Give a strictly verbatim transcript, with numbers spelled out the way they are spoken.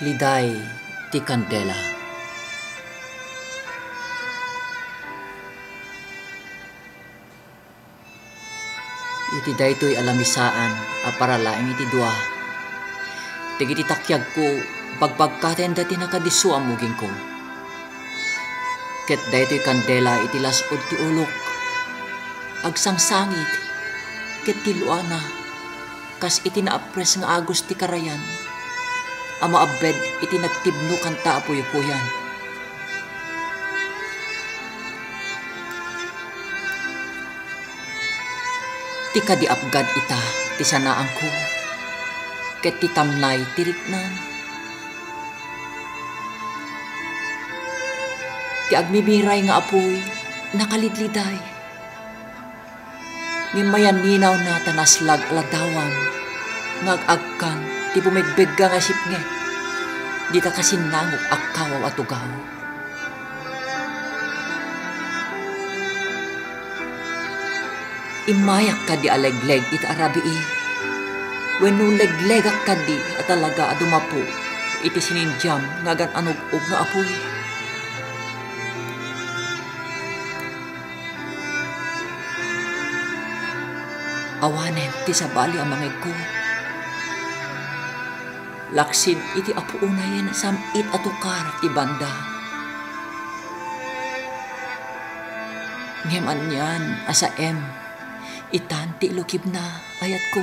Liday ti kandela. Iti daytoy a lamisaan a para laeng iti dua, dagiti takiagko, bagbagkaten dati nakadisso a mugingko. Ket daytoy kandela iti las-ud ti ulok, agsangsangit, ket ti luana, kas iti naapres nga agus ti karayan a maabbed iti nagtibno kanta a puyopuyan. Ti kadi apgad ita ti sanaanko, ket ti tamnay ti riknam. Ti agmibiray nga apuy, nakalidliday. Ngem mayaninawna ta naslag a ladawam nga ag-agkan ti bumegbegga nga sipnget dita kasinnangok a kawaw a tugaw. Immayak kadi a legleg ita a rabii, wenno leglegak kadi a talaga a dumapo iti sinindiam nga agan-anug-ug nga apuy? Awanen ti sabali a mangegko. Laksid iti apo unayen sam-it a tukar ti banda. Ngem anian a saem, itan ti ilukibna, ayatko.